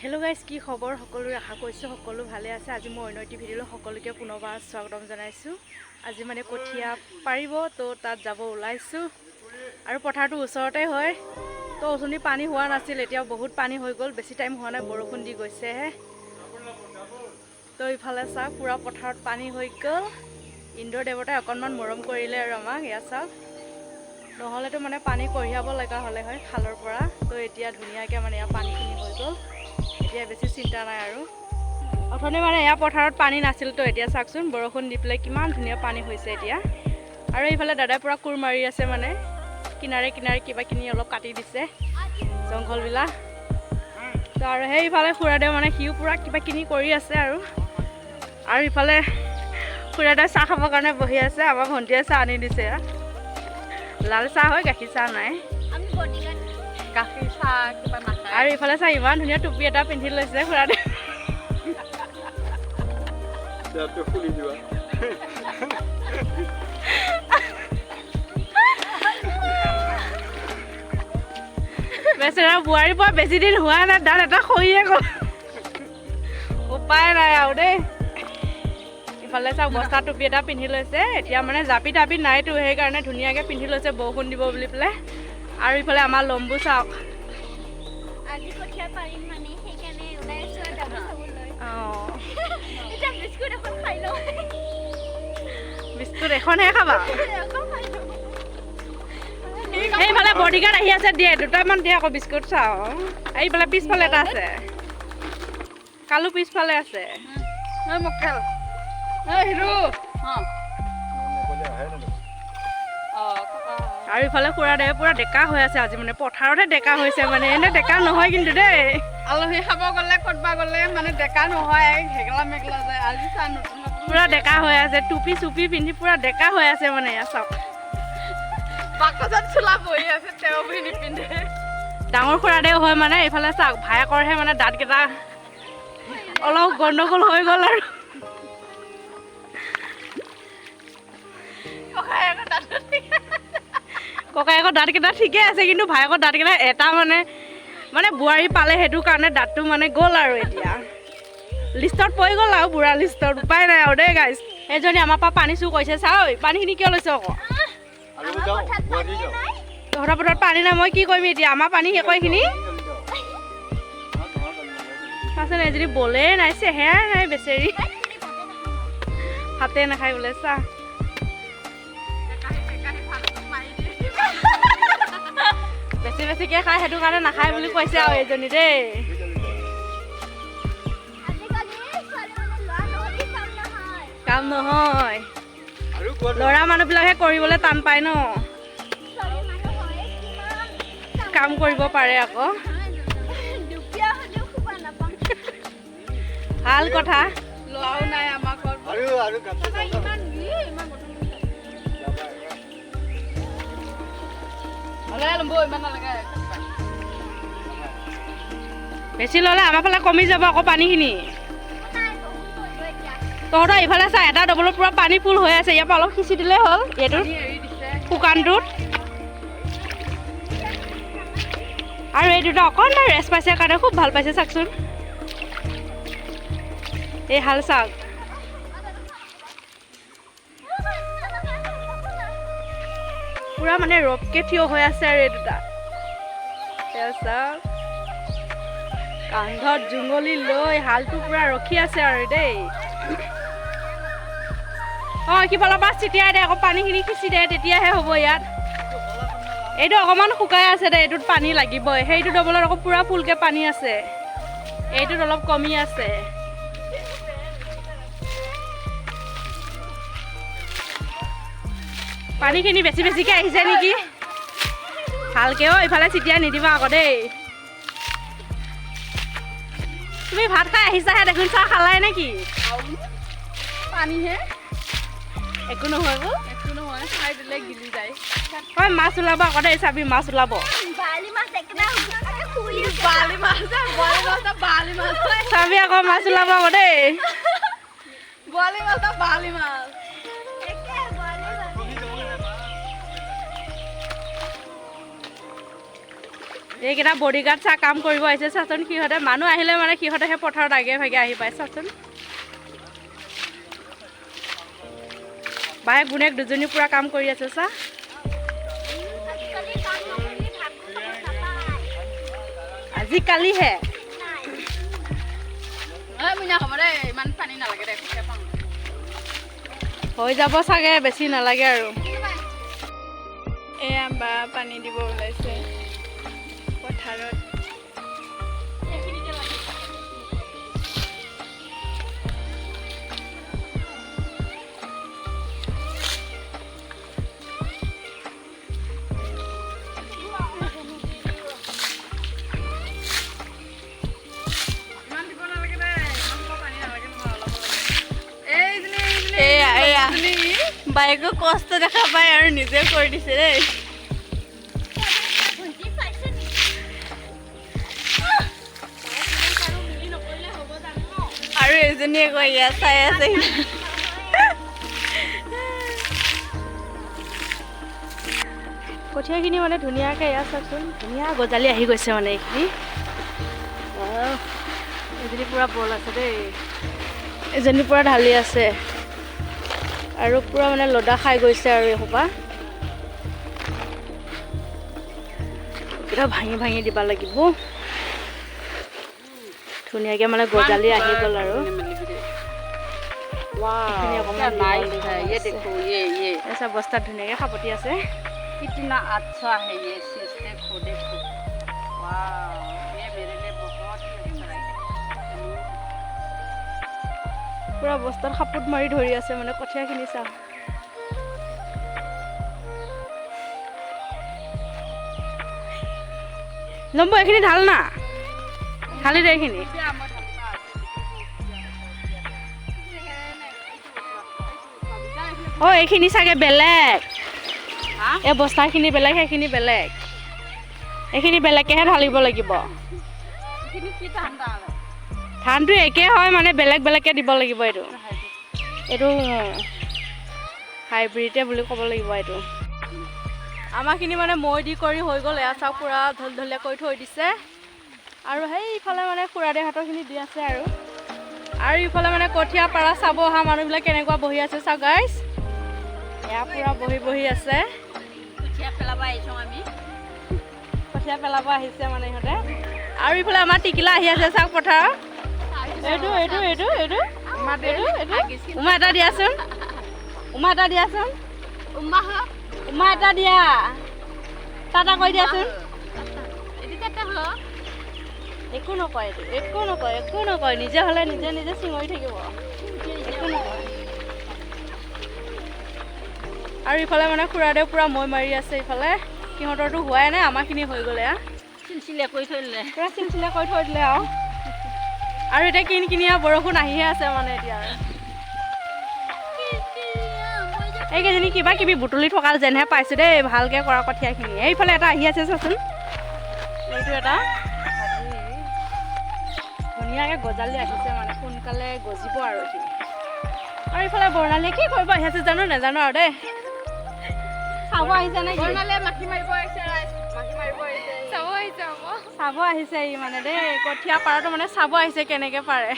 Hello' guys, কি খবৰ সকলোৰে? আশা কৰিছোঁ সকলো ভালে আছে। আজি মই অন্য এটি ভিডিঅ'লৈ সকলোকে পুনৰবাৰ স্বাগতম জনাইছোঁ। আজি মানে কঠীয়া পাৰিব, তো তাত যাব ওলাইছোঁ আৰু পথাৰটো ওচৰতে হয়। তো অথনি পানী হোৱা নাছিল, এতিয়া বহুত পানী হৈ গ'ল। বেছি টাইম হোৱা নাই, বৰষুণ দি গৈছেহে। তো ইফালে চাওক, পূৰা পথাৰত পানী হৈ গ'ল। ইন্দ্ৰ দেৱতাই অকণমান মৰম কৰিলে আৰু আমাক, ইয়াত চাওক। নহ'লেতো মানে পানী কঢ়িয়াব লগা হ'লে হয় খালৰ পৰা। তো এতিয়া ধুনীয়াকৈ মানে ইয়াৰ পানীখিনি হৈ গ'ল, এতিয়া বেছি চিন্তা নাই আৰু। অথনি মানে ইয়াৰ পথাৰত পানী নাছিল, তো এতিয়া চাওকচোন, বৰষুণ দি পেলাই কিমান ধুনীয়া পানী হৈছে এতিয়া। আৰু এইফালে দাদাই পূৰা কোৰ মাৰি আছে, মানে কিনাৰে কিনাৰে কিবা কিনি অলপ কাটি দিছে জংঘলবিলাক। তো আৰু সেইফালে খুৰাদেউ, মানে সিও পূৰা কিবা কিনি কৰি আছে আৰু। আৰু ইফালে খুৰাদেউ চাহ খাবৰ কাৰণে বহি আছে। আমাৰ ভণ্টিয়ে চাহ আনি দিছে। লাল চাহ হয়, গাখীৰ চাহ নাই। আমি বডিগাৰ্ড। গাখীৰ চাহ কিবা নাখায়। আৰু ইফালে চাহ, ইমান ধুনীয়া টুপি এটা পিন্ধি লৈছে খুৰাদেউ। দাঁতটো খুলি যোৱা। বেচেৰা বোৱাৰী পোৱা বেছি দিন হোৱা নাই, দাঁত এটা সৰিয়ে গ'ল। উপায় নাই আৰু দেই। ইফালে চাওক, বস্তা টুপি এটা পিন্ধি লৈছে। এতিয়া মানে জাপি তাপি নাইতো, সেইকাৰণে ধুনীয়াকৈ পিন্ধি লৈছে বৰষুণ দিব বুলি পেলাই। আৰু ইফালে আমাৰ লম্বু চাওক। আজি কঠীয়া পাৰিম, মানে সেইকাৰণে ওলাই আছো আৰু ডাবু চাবলৈ। অঁ। এতিয়া বিস্কুট এখন খাই লওঁ। বিস্কুট এখনহে খাবা? এখন খাই লওঁ। সেইফালে বডিগাৰ্ড আহি আছে, দিয়ে দুটামান দিয়ে আকৌ বিস্কুট। চাওঁ, এইফালে পিছফালে এটা আছে, কালো পিছফালে আছে। ঐ মক্কেল, ঐ হিৰো। অঁ। নক'লে আহে না দেখোন। অঁ ককা। আৰু ইফালে খুৰাদেৱে পূৰা ডেকা হৈ আছে আজি, মানে পথাৰতহে ডেকা হৈছে, মানে এনে ডেকা নহয় কিন্তু দেই। আলহী খাব গ'লে, ক'তবা গ'লে মানে ডেকা নহয়, হেগলা মেগলা যায়। আজি চাহ নতুন নতুন। পূৰা ডেকা হৈ আছে, টুপি চুপি পিন্ধি পূৰা ডেকা হৈ আছে। মানে এয়া চাওক। বাকচত চোলা বহি আছে, তেওঁ বহি নিপিন্ধে। ডাঙৰ খুৰাদেউ হয়। মানে এইফালে চাওক, ভায়েকৰহে মানে দাঁতকেইটা অলপ গণ্ডগোল হৈ গ'ল আৰু। ককায়েকৰ দাঁতটো ঠিক। ককায়েকৰ দাঁতকেইটা ঠিকে আছে, কিন্তু ভায়েকৰ দাঁতকেইটা এটা মানে মানে বোৱাৰী পালে, সেইটো কাৰণে দাঁতটো মানে গ'ল আৰু এতিয়া লিষ্টত পৰি গ'ল আৰু বুঢ়া লিষ্টত। উপায় নাই আৰু দেই গাইজ। সেইজনী আমাৰ পৰা পানী চুৰ কৰিছে। চাওঁ, পানীখিনি কিয় লৈছ আকৌ? আৰু আমাৰ যাওঁ। পথাৰত গুৱাহাটী পানীয়ে যাওঁ। নাই। তহঁতৰ পথাৰত পানী নাই, মই কি কৰিম এতিয়া? আমাৰ পানী শেষ এইখিনি। চাচোন, এজনী বলেই নাই, চেহেৰাই নাই বেচেৰি। ভাতে নাখায় বোলে, চা। একাহী একাহী ভাতটো মাৰি দিয়ে। বেছি বেছিকে খায়, সেইটো কাৰণে নাখায় বুলি কৈছে আৰু এইজনী দেই। আজিকালি ছোৱালী মানুহ ল'ৰা নহ'লে কাম নহয়। কাম নহয়। আৰু গুৱাহাটী। ল'ৰা মানুহবিলাকহে কৰিবলৈ টান পায় ন। ছোৱালী মানুহ হয় কিমান কাম কৰিব পাৰে আকৌ। দুখীয়া হ'লেও খুবা নাপাওঁ। ভাল কথা। ল'ৰাও নাই আমাৰ ঘৰত। আৰু আৰু গাঁতে যাওঁ। ইমান ই ইমান গধুৰ। হ'লে লম্বু, ইমান নালাগে। বেছি ল'লে আমাৰ ফালে কমি যাব আকৌ পানীখিনি। নাই, বহুত কৰিব এতিয়া। তহঁতৰ ইফালে চা, এটা ডবলত পূৰা পানী ফুল হৈ আছে। ইয়াৰ পৰা অলপ সিঁচি দিলেই হ'ল এইটোত। পানী এৰি দিছে। শুকানটোত। আৰু এই দুটা অকণমান ৰেষ্ট পাইছে কাৰণে খুব ভাল পাইছে। চাওকচোন, এই হাল চাওক। পূৰা মানে ৰপকে থিয় হৈ আছে আৰু এই দুটা। এয়া চাওক, কান্ধত জুঙলি লৈ হালটো পূৰা ৰখি আছে আৰু দেই। অঁ, সিফালৰ পৰা ছিটিয়াই দে আকৌ, পানীখিনি সিঁচি দে, তেতিয়াহে হ'ব। ইয়াত এইটো অকণমান শুকাই আছে দে, এইটোত পানী লাগিবই। সেইটো ডবলত আকৌ পূৰা ফুলকে পানী আছে, এইটোত অলপ কমি আছে। পানীখিনি বেছি বেছিকে আহিছে নেকি? ভালকে অ' ইফালে ছিটিয়াই নিদিবা আকৌ দেই। তুমি ভাত খাই আহিছাহে দেখোন, চাহ খালাই নেকি? পানীহে। একো নহয়। একো নহয়, খাই দিলে গিলি যায়। হয়, মাছ ওলাব আকৌ দেই, চাবি, মাছ ওলাব। বালি মাছ একেবাৰে শুই আছে। বালি মাছ, বৰালি মাছ, বালি মাছ। চাবি আকৌ, মাছ ওলাব আকৌ দেই। বৰালি মাছ, বালি মাছ। একে বালি মাছ। এইকেইটা বডিগাৰ্ড চাহ কাম কৰিব আহিছে চাচোন। সিহঁতে মানুহ আহিলে মানে সিহঁতেহে পথাৰত আগে ভাগে আহি পায় চাচোন। বায়েক বোনেক দুজনী পূৰা কাম কৰি আছে চা। আজিকালি কাম নকৰিলে ভাত খাব নাপায়। আজিকালিহে নাই। ঐ মিনা, হ'ব দে, ইমান পানী নালাগে দে, কঠীয়া পাওঁ। হৈ যাব চাগে, বেছি নালাগে আৰু। এয়া বা পানী দিব ওলাইছে পথাৰত। ইমান দিব নালাগে দে, ইমান সোপা পানী নালাগে নহয়, অলপ অলপ। এইজনী, এইজনী, এয়া, এয়া। এইজনী। বাইকো কষ্ট দেখা পায় আৰু নিজে কৰি দিছে দেই। ভণ্টি পাইছে নেকি? আৰু এজনীয়ে কয় ইয়াত চাই আছে। কঠীয়াখিনি মানে ধুনীয়াকৈ এয়া চাওকচোন, ধুনীয়া গজালি আহি গৈছে মানে এইখিনি। আহ, এজনী পূৰা বল আছে দেই, এজনী পূৰা ঢালি আছে আৰু পূৰা মানে লদা খাই গৈছে আৰু এইসোপা। এইকেইটা ভাঙি ভাঙি দিব লাগিব। ধুনীয়াকৈ মানে গজালি আহি গ'ল আৰু। এইখিনি অকণমান क्या नाइस দীঘল है দীঘল ये। আছে। देखो, ये ये এই চব বস্তাত ধুনীয়াকৈ সাৱটি আছে। कितना अच्छा है ये चीज, देखो देखो, वाह, ये मेरे लिए बहुत ही अच्छा है। পূৰা বস্তাত সাপোত মাৰি ধৰি আছে মানে কঠীয়াখিনি চাওঁ। লম্ব, এইখিনি ঢাল না, ঢালি দে এইখিনি। অ, এইখিনি চাগে বেলেগ। এই বস্তাখিনি বেলেগ, সেইখিনি বেলেগ। এইখিনি বেলেগকেহে ঢালিব লাগিব। এইখিনি কি ধান তাহলে? ধানটো একে হয় মানে, বেলেগ বেলেগকে দিব লাগিব এইটো। এইটো হাইব্ৰিডে বুলি ক'ব লাগিব এইটো। আমাৰখিনি মানে মৈ দি কৰি হৈ গ'ল। এয়া চাওক, পূৰা ঢল ঢলীয়া কৰি থৈ দিছে। আৰু সেইফালে মানে খুৰাদেউহঁতৰখিনি দি আছে আৰু। আৰু ইফালে মানে কঠীয়া পাৰা চাব অহা মানুহবিলাক কেনেকুৱা বহি আছে চাওক গাইজ। এয়া পূৰা বহি বহি আছে। কঠীয়া পেলাব আহিছোঁ আমি। কঠীয়া পেলাব আহিছে মানে ইহঁতে। আৰু ইফালে আমাৰ টিকিলা আহি আছে চাওক পথাৰত। এইটো এইটো এইটো এইটো এইটো এইটো। উমা এটা দিয়াচোন, উমা এটা দিয়াচোন। উমা। উমা এটা দিয়া, টাটা কৈ দিয়াচোন। এইটো টাটা হ। একো নকয় এইটো, একো নকয়, একো নকয়। নিজে হ'লে নিজে নিজে চিঞৰি থাকিব, একো নকয়। আৰু ইফালে মানে খুৰাদেউ পূৰা মৈ মাৰি আছে ইফালে। সিহঁতৰতো হোৱাই নাই, আমাৰখিনি হৈ গ'ল এয়া। চিলচিলিয়া কৰি থৈ দিলে। পূৰা চিলচিলা কৰি থৈ দিলে আৰু। আৰু এতিয়া কিন কিনিয়া বৰষুণ আহিহে আছে মানে এতিয়া আৰু। এইকেইজনী কিবা কিবি বুটলি থকা যেনহে পাইছোঁ দেই ভালকৈ কৰা কঠীয়াখিনি। এইফালে এটা আহি আছে চাচোন, এইটো এটা ধুনীয়াকৈ গজালি আহিছে মানে সোনকালে গজিব আৰু এইখিনি। আৰু এইফালে বৰ্ণালীয়ে কি কৰিব আহি আছে জানো, নাজানো আৰু দেই। চাব আহিছে নেকি? বৰ্ণালীয়ে মাখি মাৰিব আহিছে, ৰাইজ, মাখি মাৰিব আহিছে। চাব আহিছে আকৌ। চাব আহিছে ই মানে দেই, কঠীয়া পাৰাটো মানে চাব আহিছে কেনেকৈ পাৰে।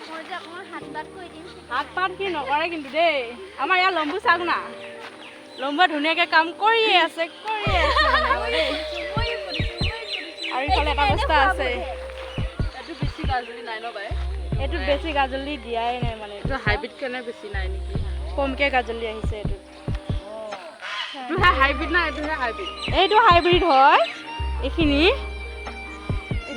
মই যে অকণমান হাত পাত কৰি দিম। হাত পাত সি নকৰে কিন্তু দেই। আমাৰ ইয়াৰ লম্বু চাওক না, লম্বুৱে ধুনীয়াকৈ কাম কৰিয়ে আছে, কৰিয়ে আছে মানে আৰু দেই। আৰু ইফালে এটা বস্তা আছে। এইটো বেছি গাজলি নাই ন বাই? এইটোত বেছি গাজলি দিয়াই নাই মানে। এইটো হাইব্ৰিড কাৰণে বেছি নাই নেকি? কমকৈ গাজলি আহিছে এইটোত। এইটোহে হাইব্ৰিড না, এইটোহে হাইব্ৰিড? এইটো হাইব্ৰিড হয় এইখিনি।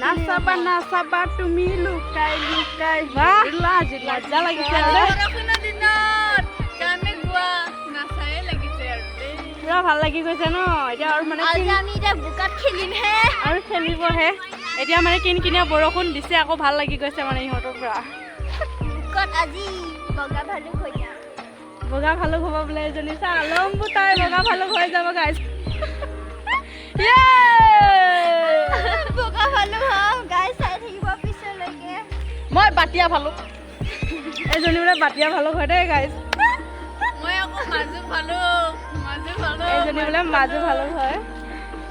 নাচাবা নাচাবা তুমি লুকাই লুকাই। বাহ, লাজ। লজ্জা লাগিছে আৰু দেই। বৰষুণৰ দিনত গানে গোৱা নাচায়ে লাগিছে আৰু দেই। পুৰা ভাল লাগি গৈছে ন এতিয়া আৰু মানে আজি আমি এতিয়া বোকাত খেলিমহে। আৰু খেলিবহে এতিয়া মানে। কিন কিনিয়া বৰষুণ দিছে, আকৌ ভাল লাগি গৈছে মানে ইহঁতৰ পৰা। বোকাত আজি বগা ভালুক হৈ যাম। বগা ভালুক হ'ব বোলে এজনী। চা লম্বু, তাই বগা ভালুক হৈ যাব গাইজ। বগা ভালুক হ'ম গাইজ, চাই থাকিব পিছলৈকে। মই বাতিয়া ভালুক। এজনী বোলে বাতিয়া ভালুক হয় দেই গাইজ। মই আকৌ মাজু ভালুক, মাজু ভালুক। এজনী বোলে মাজু ভালুক হয়।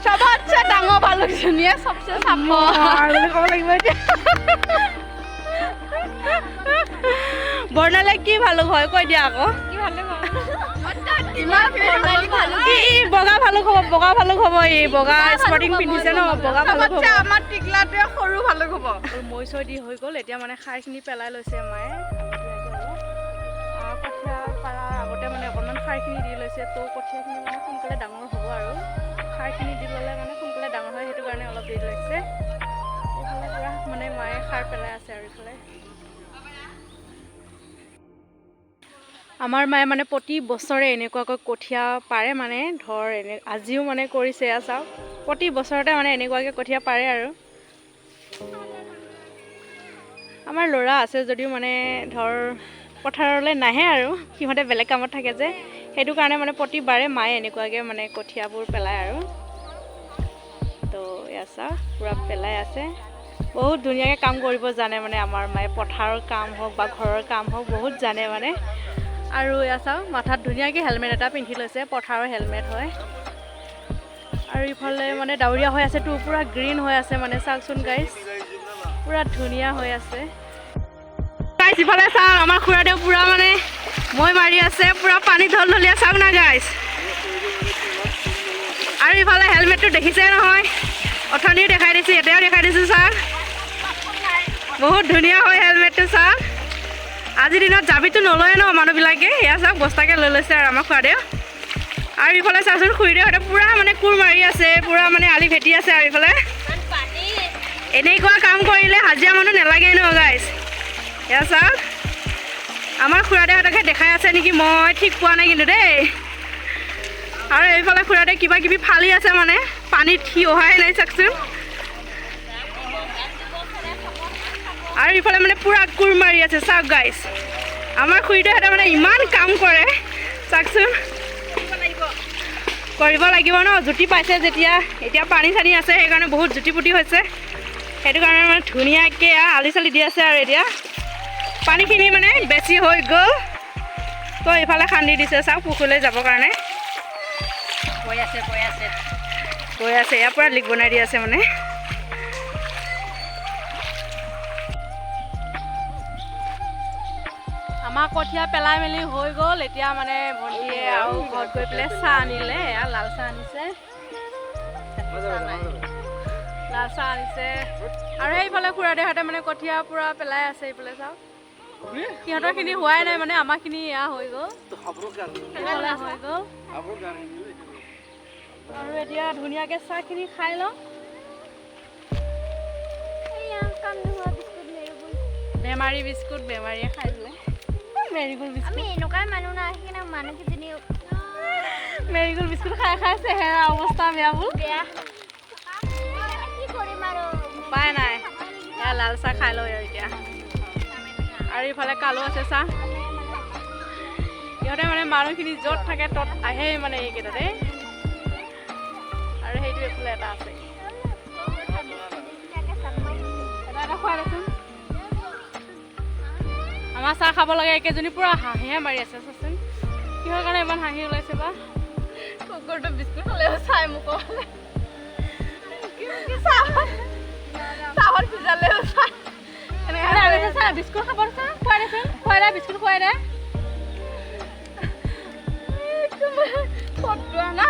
চবতছে ডাঙৰ ভালুকজনীয়ে চবচে চাপৰ বুলি ক'ব লাগিব এতিয়া। বৰ্ণালে কি ভালুক হয় কৈ দিয়া আকৌ। কি ভালুক হয়? ইমান বৰ্ণালী ভালুক। ই বগা ভালুক হ'ব, বগা ভালুক হ'ব। ই বগা স্পৰ্টিং পিন্ধিছে ন, বগা ভালুক হ'ব। আমাৰ টিকলাটোৱে সৰু ভালুক হ'ব। মৈ চৈ দি হৈ গ'ল। এতিয়া মানে সাৰখিনি পেলাই লৈছে মায়ে। কঠীয়া পাৰাৰ আগতে মানে অকণমান সাৰখিনি দি লৈছে, তো কঠীয়াখিনি মানে সোনকালে ডাঙৰ হ'ব আৰু সাৰখিনি দি ল'লে মানে সোনকালে ডাঙৰ হয়, সেইটো কাৰণে অলপ দি লৈছে। এইফালে পূৰা মানে মায়ে সাৰ পেলাই আছে। আৰু এইফালে আমাৰ মায়ে মানে প্ৰতি বছৰে এনেকুৱাকৈ কঠীয়া পাৰে, মানে ধৰ এনে আজিও মানে কৰিছে। এয়া চাওক, প্ৰতি বছৰতে মানে এনেকুৱাকৈ কঠীয়া পাৰে। আৰু আমাৰ ল'ৰা আছে যদিও মানে ধৰ পথাৰলৈ নাহে আৰু সিহঁতে বেলেগ কামত থাকে যে, সেইটো কাৰণে মানে প্ৰতিবাৰে মায়ে এনেকুৱাকৈ মানে কঠীয়াবোৰ পেলায় আৰু। তো এয়া চাওক, পূৰা পেলাই আছে। বহুত ধুনীয়াকৈ কাম কৰিব জানে মানে আমাৰ মায়ে, পথাৰৰ কাম হওক বা ঘৰৰ কাম হওক বহুত জানে মানে। আৰু এয়া চাওক, মাথাত ধুনীয়াকৈ হেলমেট এটা পিন্ধি লৈছে, পথাৰৰ হেলমেট হয়। আৰু ইফালে মানে ডাৱৰীয়া হৈ আছে তো, পূৰা গ্ৰীণ হৈ আছে মানে। চাওকচোন গাইজ, পূৰা ধুনীয়া হৈ আছে। গাইজ ইফালে চাওক, আমাৰ খুৰাদেউ পূৰা মানে মৈ মাৰি আছে, পূৰা পানী ঢলঢলীয়া। চাওক না গাইজ। আৰু ইফালে হেলমেটটো দেখিছে নহয়, অথনিও দেখাই দিছোঁ, এতিয়াও দেখাই দিছোঁ। চাওক, বহুত ধুনীয়া হয় হেলমেটটো। চাওক, আজিৰ দিনত জাবিটো নলয় ন মানুহবিলাকে, সেয়া চাওক বস্তাকে লৈ লৈছে আৰু আমাৰ খুৰাদেউ। আৰু ইফালে চাওকচোন, খুৰীদেউহঁতে পূৰা মানে কোৰ মাৰি আছে, পূৰা মানে আলি ভেটি আছে। আৰু ইফালে এনেকুৱা কাম কৰিলে হাজিৰা মানুহ নালাগেই ন গাইজ। এয়া চাওক, আমাৰ খুৰাদেউহঁতকে দেখাই আছে নেকি, মই ঠিক পোৱা নাই কিন্তু দেই। আৰু এইফালে খুৰাদেউ কিবা কিবি ফালি আছে, মানে পানীত সি অহাই নাই চাওকচোন। আৰু ইফালে মানে পূৰা কোৰ মাৰি আছে। চাওক গাইজ, আমাৰ খুৰীদেউহঁতে মানে ইমান কাম কৰে চাওকচোন। কৰিব লাগিব ন, জুতি পাইছে যেতিয়া, এতিয়া পানী চানী আছে সেইকাৰণে বহুত জুতি পুতি হৈছে, সেইটো কাৰণে মানে ধুনীয়াকৈ আলি চালি দি আছে। আৰু এতিয়া পানীখিনি মানে বেছি হৈ গ'ল, তো ইফালে খান্দি দিছে চাওক পুখুৰীলৈ যাবৰ কাৰণে। গৈ আছে, গৈ আছে, গৈ আছে। ইয়াৰ পৰা লিক বনাই দি আছে মানে। আমাৰ কঠীয়া পেলাই মেলি হৈ গ'ল। এতিয়া মানে ভণ্টিয়ে আৰু ঘৰত গৈ পেলাই চাহ আনিলে। এয়া লাল চাহ আনিছে, লাল চাহ আনিছে। আৰু সেইফালে খুৰাদেউহঁতে মানে কঠীয়া পূৰা পেলাই আছে। এইফালে চাওক, সিহঁতৰখিনি হোৱাই নাই মানে, আমাৰখিনি এয়া হৈ গ'ল, হৈ গ'ল। আৰু এতিয়া ধুনীয়াকৈ চাহখিনি খাই লওঁ। বেমাৰী বিস্কুট বেমাৰীয়ে খাই দিলে। মেৰিগোল্ড বিস্কুট, আমি এনেকুৱাই মানুহ না, সেইকাৰণে মানুহকেইজনী মেৰিগোল্ড বিস্কুট খাই খাই চেহেৰা অৱস্থা বেয়া বোল। বেয়া কি কৰিম আৰু, উপায় নাই। এয়া লাল চাহ খাই লওঁ এতিয়া। আৰু ইফালে কালো আছে চাহ। ইহঁতে মানে মানুহখিনি য'ত থাকে ত'ত আহেই মানে এইকেইটাতে। আৰু সেইটো এইফালে এটা আছে, এটা এটা খুৱাই দেচোন। আমাৰ চাহ খাব লাগে, একেজনী পূৰা হাঁহিহে মাৰি আছে। চাচোন কিহৰ কাৰণে ইমান হাঁহি ওলাইছে বা। কুকুৰটো বিস্কুট খালেও চাই মোক চাহত ভিজালেও চাই। বিস্কুট খাব খুৱাই দেচোন, খুৱাই দে বিস্কুট খুৱাই দে। ফটোৱা না।